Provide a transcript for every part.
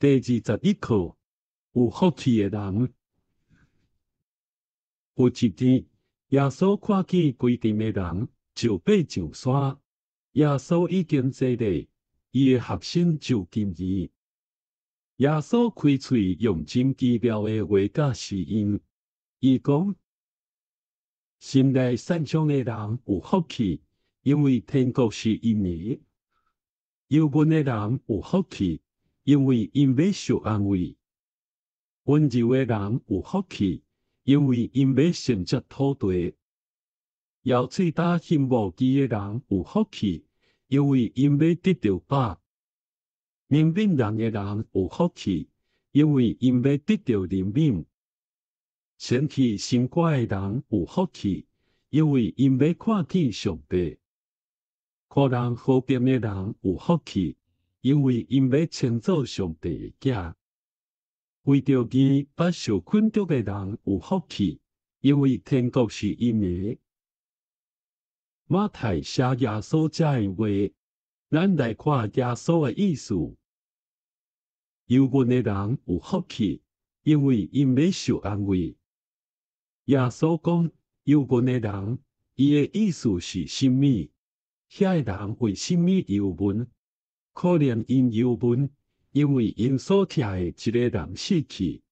第21課，有福氣的人。有一天，耶穌看見規陣的人就爬上山。耶穌已經坐咧，伊的學生就近伊。耶穌開喙用真奇妙的話教示𪜶，伊講：心內善良的人有福氣，因為天國是𪜶的；憂悶的人有福氣，因為𪜶欲受安慰；溫柔的人有福氣，因為𪜶欲承接土地；枵喙焦欣慕義的人有福氣，因為𪜶欲得著飽；憐憫人的人有福氣，因為𪜶欲得著憐憫；清氣心肝的人有福氣，因為𪜶欲看見上帝；予人和平的人有福氣，因為𪜶欲稱做上帝的囝。為著義捌受困局的人有福氣，因為天國是𪜶的。馬太寫耶穌這的話，咱來看耶穌的意思。憂悶的人有福氣，因為𪜶欲受安慰。耶穌講憂悶的人，伊的意思是啥物？遐个人為啥物憂悶？可能𪜶憂悶，因為𪜶所疼的一个人死去。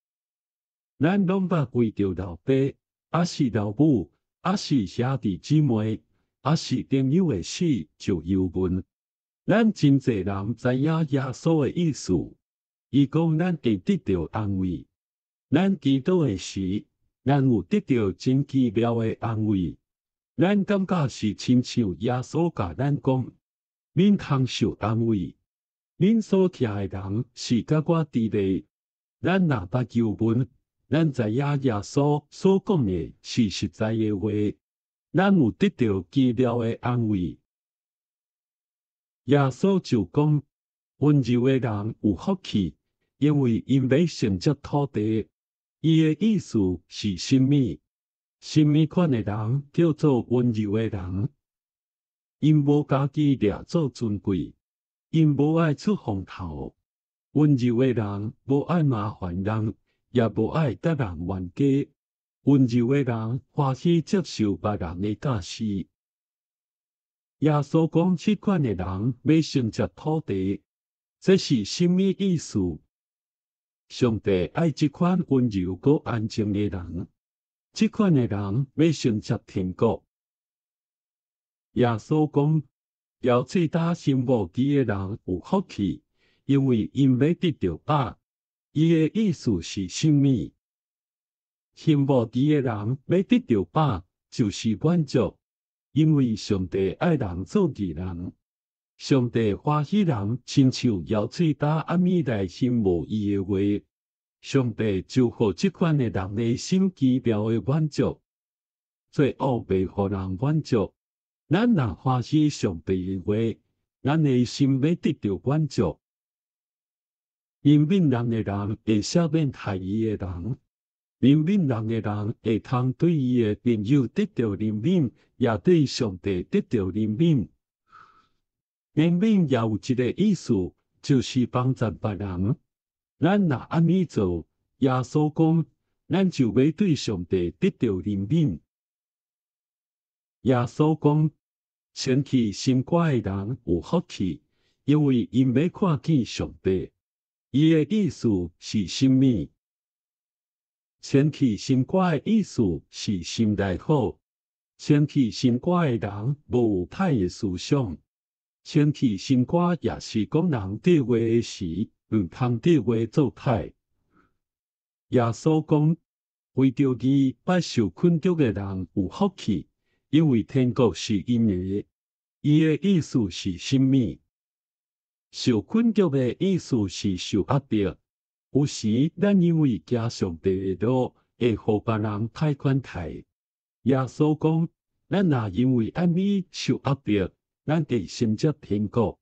咱攏捌為著老爸，抑是老母，抑是兄弟姊妹，抑是朋友的死就憂悶。咱真濟人知影耶穌的意思，伊講咱會得著安慰。咱祈禱的時，咱有得著真奇妙的安慰。咱感覺是親像耶穌共咱講，恁通受安慰。恁所疼的人是佮我佇咧，咱若捌憂悶，咱知影耶穌所講的是實在的話，咱有得著奇妙的安慰。耶穌就講：溫柔的人有福氣，因為𪜶欲承接土地。伊的意思是啥物？啥物款的人叫做溫柔的人？𪜶無家己掠做尊貴，𪜶無愛出風頭。溫柔的人無愛麻煩人，也無愛佮人冤家。溫柔的人歡喜接受別人的教示。耶穌講，這款的人欲承接土地，這是啥物意思？上帝愛這款溫柔閣安靜的人，這款的人欲承接天國。耶穌講，枵喙焦欣慕義的人有福氣，因為𪜶欲得著飽。伊的意思是啥物？欣慕義的人欲得著飽，就是滿足，因為上帝愛人做義人。上帝歡喜人親像枵喙焦按呢來欣慕伊的話，上帝就予這款的人的心奇妙的滿足。做惡袂予人滿足，咱若歡喜上帝的話，咱的心欲得著滿足。憐憫人的人會赦免害伊的人，憐憫人的人會通對伊的朋友得著憐憫，也對上帝得著憐憫。憐憫也有一个意思，就是幫助別人。咱若按呢做，耶穌講，咱就欲對上帝得著憐憫。耶穌講，清氣心肝的人有福氣，因為𪜶欲看見上帝。伊的意思是啥物？清氣心肝的意思是心內好。清氣心肝的人無有歹的思想。清氣心肝也是講人對話的時，毋通對話做歹。耶穌講，為著義捌受困局的人有福氣，因為天國是𪜶的。伊的意思是啥物？受困局的意思是受壓迫。有時咱因為行上帝的路，會予別人歹款待。耶穌講，咱若因為按呢受壓迫，咱會承接天國。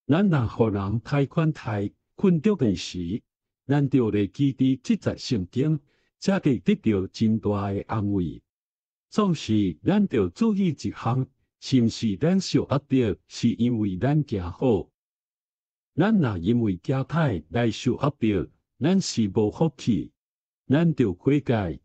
咱若予人歹款待、困局的時，咱著會記佇這節聖經，才會得著真大的安慰。總是咱著注意一項，是毋是咱受壓迫是因為咱行好？咱若因為驚刣來受壓迫，咱是無福氣。咱著悔改。